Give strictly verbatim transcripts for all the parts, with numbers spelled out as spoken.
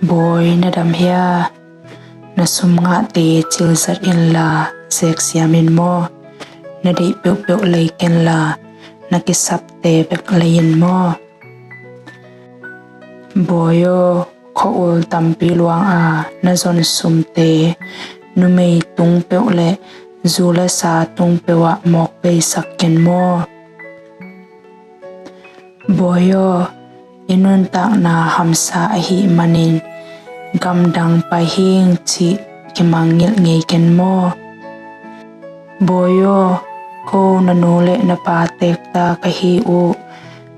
Bawi, na dam hia? Na sum ngahte cilzat inla, zeksiam in maw? Na deih peuhpeuh lei kenla, na kisapte bek lei in maw? Bawi aw, khua-ul tampi luanga na zon sumte numei tung peuh le zu le sa tung peuhah mawk beisak ken maw? Bawi aw, i nuntakna hamsa ahih manin gamdang pai hing cih kimangngilh ngei ken maw? Bawi aw, ko na nu le na pa tekta ka hi uh,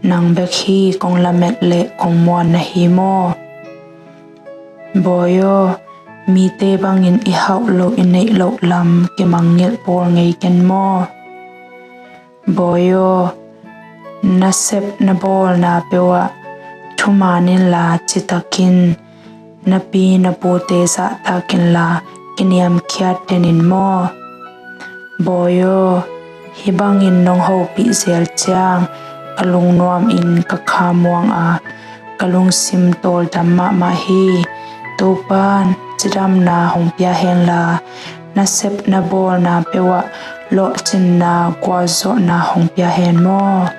nang bek hi kong lamet le kong muan na hi maw? Bawi aw, mite bangin i hauh loh i neih loh lam kimangngilh pawl ngei ken maw? Bawi aw, na sep na bawlna peuhah thuman inla citakin na pi na pute zahtak inla kiniamkhiat den in maw? Bawi aw, hih bangin nong hopih zel ciang ka lungnuam in ka kha muang a, ka lungsim tawldam mahmah hi. Topan cidamna hong pia henla, na sep na bawlna peuhah lawhcinna gualzawhna hong pia hen maw?